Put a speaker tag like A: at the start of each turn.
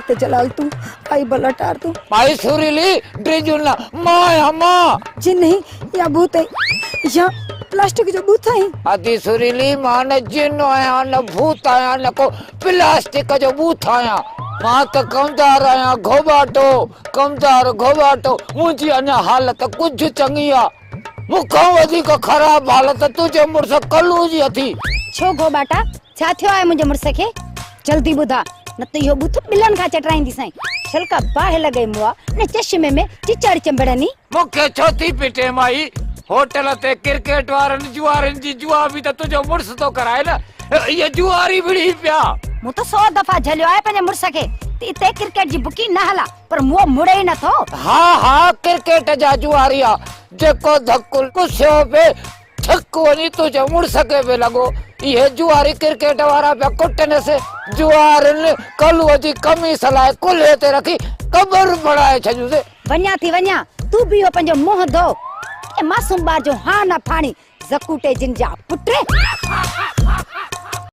A: ته جلال تون ڪائي بلا ٽار تون.
B: مائي سريلي ڊڄ نه، مان آهيان مان.
A: جن آهين يا ڀوت آهين يا پلاسٽڪ جو ٻوٿ آهين.
B: ادي سريلي مان نه جن آهيان نه ڀوت آهيان نه ڪو پلاسٽڪ جو ٻوٿ آهيان. مان ته ڪمدار آهيان گهوٻاٽو، ڪمدار گهوٻاٽو، منهنجي اڃا حالت ڪجهه چڱي آ. مون کان وڌيڪ خراب حالت تنهنجي مڙس ڪلو جي اٿي.
C: ڇو گهوٻاٽا، ڇا ٿيو آهي منهنجي مڙس کي؟ جلدي ٻڌاء، نه ته اهو ٻوٿ ٻلن کان چٽرائينديسانء. شل ڪا باهه لڳئي مئا، ان چشمي ۾ چچڙ چنبڙني.
B: مون کي ڇو ٿي پٽين مائي؟ هوٽل تي ڪرڪيٽ وارن جوارين جي جوا به ته تنهنجو مڙس ٿو ڪرائي نه. اهي جواري وڙهي پيا.
C: مون ته سو دفعا جهليو آهي پنهنجي مڙس کي ته اتي ڪرڪيٽ جي بڪي نه هلاء، پر مئو مڙي ئي نه ٿو.
B: ها ها ڪرڪيٽ جا جواري آ، جيڪو ڌڪ ڪسيو پئي، ڇڪ وڃي تنهنجي مڙس کي به لڳو. اهي جواري ڪرڪيٽ وارا پيا ڪٽنس. جوارين ڪلوء جي قميص لاهي ڪلهي تي رکي قبر بڻائي ڇڏيونس.
C: وڃان ٿي وڃان، تون به اهو پنهنجو منهن ڌو. ڪنهن معصوم ٻار جو هانء نه ڦاڙين، زڪوٽي جن جا پٽ.